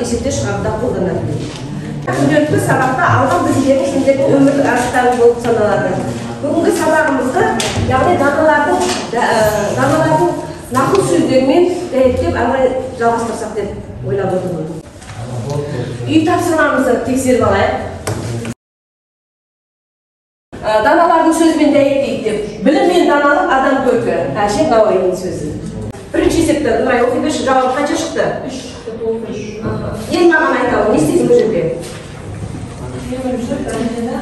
Есепте шығаруда қолданады. Күнделікті сабақта алған білімдерің сендердің өмірлік азықтарың болып саналады. Бүгінгі сабағымызды, яғни даналардың нақыл сөздерімен дәйектеп ары қарай жалғастырсақ деп ойлап отырмын. Үй тапсырмамызды тексеріп алайық. Даналардың сөзімен дәйектейік деп. Білім мен даналық адам көркі. Әшен Науаиның сөзі. Бірінші есепті Нұрай оқи берші, жауап қанша шықты? 3 шықты, 9. Енді маған айталы, не істейсің бұл жерде? Мен бірінші дәрежені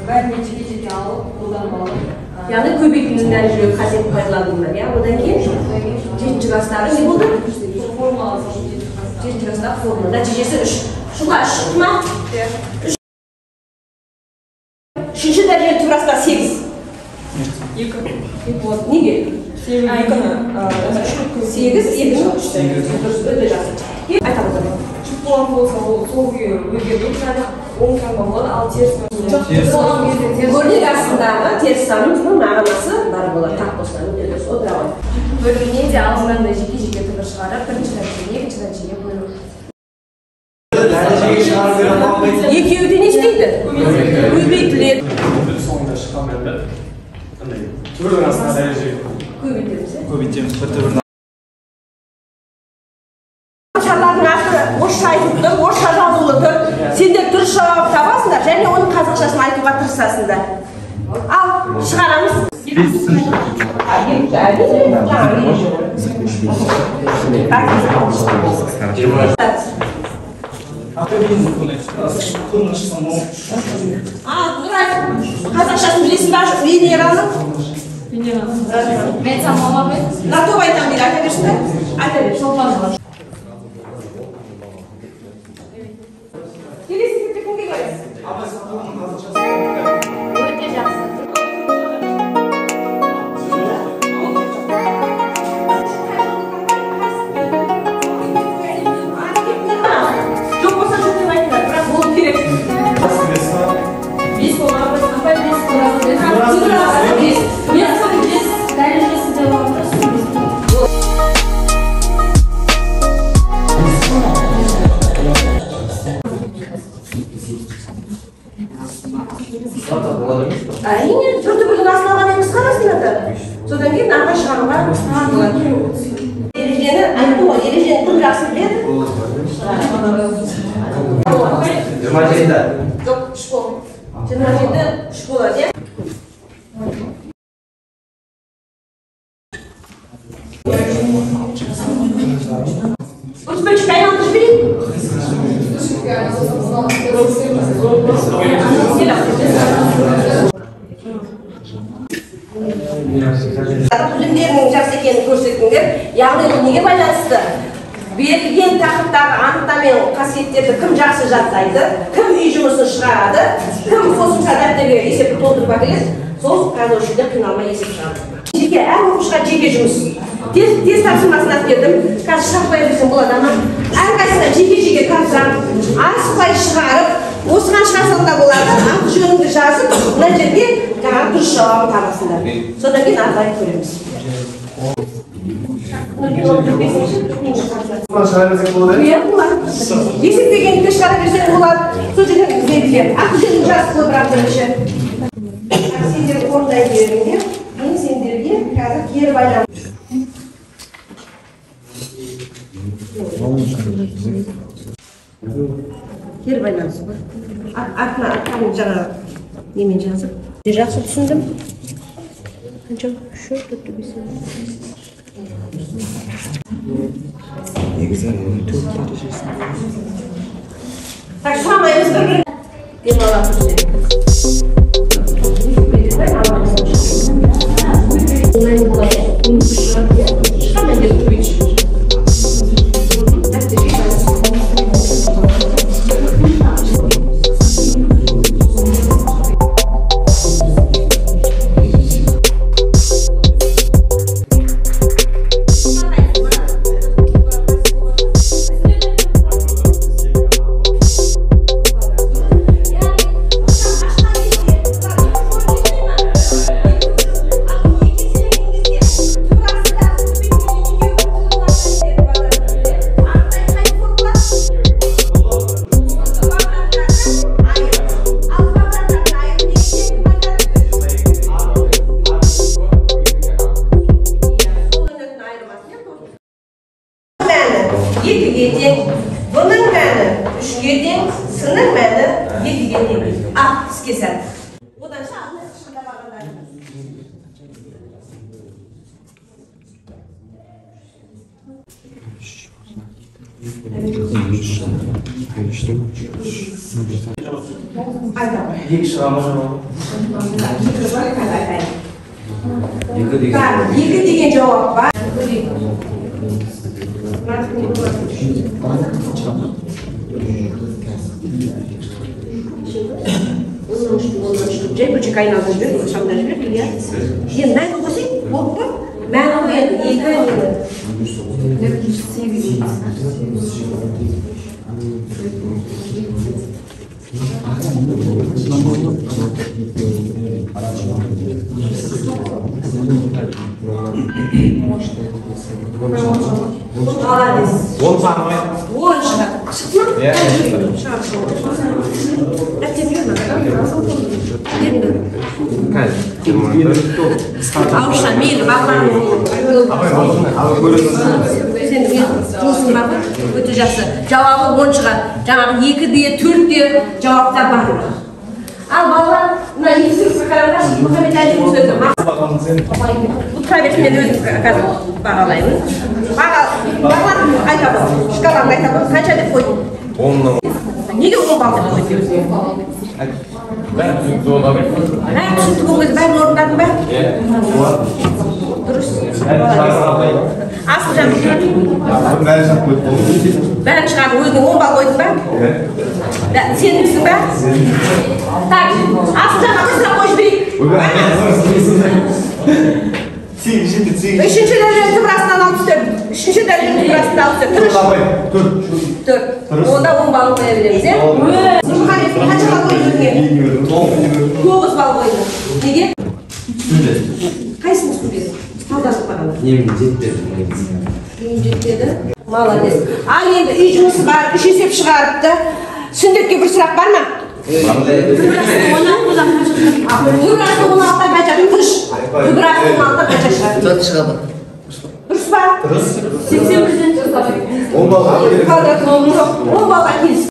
бәріне жеке-жеке алып, қолданып алдым. Яғни көбейтудің дәрежелі қасиетін пайдаландыңдар, иә? Одан кейін жетінші класстағы не болды? Формула салып жетінші класстағы. Жетінші класстағы формула. Нәтижесі 3. Шұға 3 шықты ма? Иә. 3. Үшінші дәрежелі түбір астында 8. 2. Вот, неге? 8, 8, 2, 3. Дұрыс, өте жақсы. Айтамыз. Жұп болған болса, ол сол күйі өзгермейді, және оң таңба болады, ал теріс болған кезде өрнек астындағы теріс санның мағынасы бар болады. Тақ болса, өте дұрыс. Отыра ғой. Бөліміне де алдынан да жеке-жеке түбір шығарып, бірінші дәрежеге, екінші дәрежеге бөлу. Дәрежеге шығару керек болмайды. Екеуі де не істейді? Көбейтіледі. Соңында шыққан мәнді түбірдің астына дәрежеге көбейтеміз. Көбейтеміз бір түбірдің. Шарлардың аты орысша айтылып тұр, орысша жазулы тұр. Сендер дұрыс жауап табасыңдар және оның қазақшасын айтуға тырысасыңдар. Ал, шығарамыз. Нұрай, қазақшасын білесің ба Венераны? Венераны. Мен айтсам бола ма? Латоп айтамын дейді, айта берсін бе? Айта бер. Шолпан. Келесі есепті кімге қоясыз? Өте жақсы. Жоқ болса жоқ деп айтыңдар, бірақ болу керек. 5 болады, апай 5 болады. Түбір астында 5. Мен соны 5 дәрежесі деп аламын да, соны 5. Әрине, бір түбірдің астына алған емес қарасыңдар да. Содан кейін арға шығаруға болады. Ережені айттым ғой, ережені кім жақсы біледі? 27. Жоқ, 3 болды. 27 3 болады, иә? Отыз бөлшекке айналдырып жіберейін. Білімдерінің жақсы екенін көрсеттіңдер. Яғни ол неге байланысты? Берілген тақырыптағы анықтама қасиеттерді кім жақсы жаттайды, кім үй жұмысын шығарады, кім қосымша дәптерге есепті толтырып әкеледі, сол қазір осы жерде қиналмай есеп шығарады. Жеке, әр оқушыға жеке жұмыс. Тез тапсырмасын алып келдім. Қазір шығарып қоя берсем болады ма? Әрқайсысына жеке-жеке тапсырамын. Асықпай шығарып, осыған шығарсаң да болады. Аты жөніңді жазып, мына жерге жаңағы дұрыс жауабын табасыңдар. Содан кейін ары қарай көреміз. Шығара берсек болады? Иә, болады. Есептегенді шығара берсең болады. Сол жерден іздейді. Аты жөнін жазып қой бірақ бірінші. Сендер орындай беріңдер. Мен сендерге қазір кері байланыс. Кері байланыс бар. Артына аттарын жаңағы немен жазып. Жақсы түсіндім. Қанша? 3, 4, 5. Негізі 4 дәрежесі. Так, сұрамаймыз бір-бірін. Демалатын жерде. Оңай болады. Шыққан жерде көбейтші. Іске сәт. Оданша арнайы шыңдамағандарыңыз. Айта. Екі шыға ма жауабы? Екі деген. Так, екі деген жауап бар. Жай бөлшек айналдырып жібер, шамда жібер, иә. Енді мәні қосайық, болды ба? Мәні қояды, екі нені? 8. Молодец. 10 саны ғой. 10 шығады. Шықты ма? Иә. Шығады. Ауызша мейлі бағлан. Сен жұмысың бар ғой? Өте жақсы. Жауабы 10 шығады. Жаңағы 2 де 4 де жауаптар бар. Ал балалар, мына екі сөзге қараңдаршы, Мұхаммед Әлінің сөзі. Бұл тұра берсін, мен өзім қазір бағалаймын. Бағалар айта ғой, шкалаңды айта ғой. Қанша деп қойдың? 10-нан. Неге 10 балл деп қойдың өзіңе? Бәрі түсінікті болды. Бәрі түсінікті болған кезде бәрін орындадың ба? Иә. Дұрыс. Асылжан. Бәрін шығарып қойдым. Бәрін шығарып өзіңе 10 балл қойдың ба? Иә. Сенімсің ба? Так, Асылжанға бір сұрақ қойып жіберейік. 8, 7, 8. Үшінші дәреженің түбір астынан 64. Үшінші дәреженің түбір астынан 64. Тырыс. 4. Онда 10 балл қоя береміз, иә? Нұрмұхамед, қанша балл қойдың өзіңе? 9 балл қойдың. Неге? Түсінбедім. Қайсысын түсінбедің? Талдасып бағана. Немін жетпеді. Немін жетпеді. Молодец. Ал енді үй жұмысы бар, үш есеп шығарыпты. Сүндетке бір сұрақ бар ма? Түбір асты 16-дан қанша? Тыныш. Түбір асты 16-дан қанша шығады? 4 шығады. Дұрыс па? Дұрыс. 80% 10 балға. 10 балға келіс.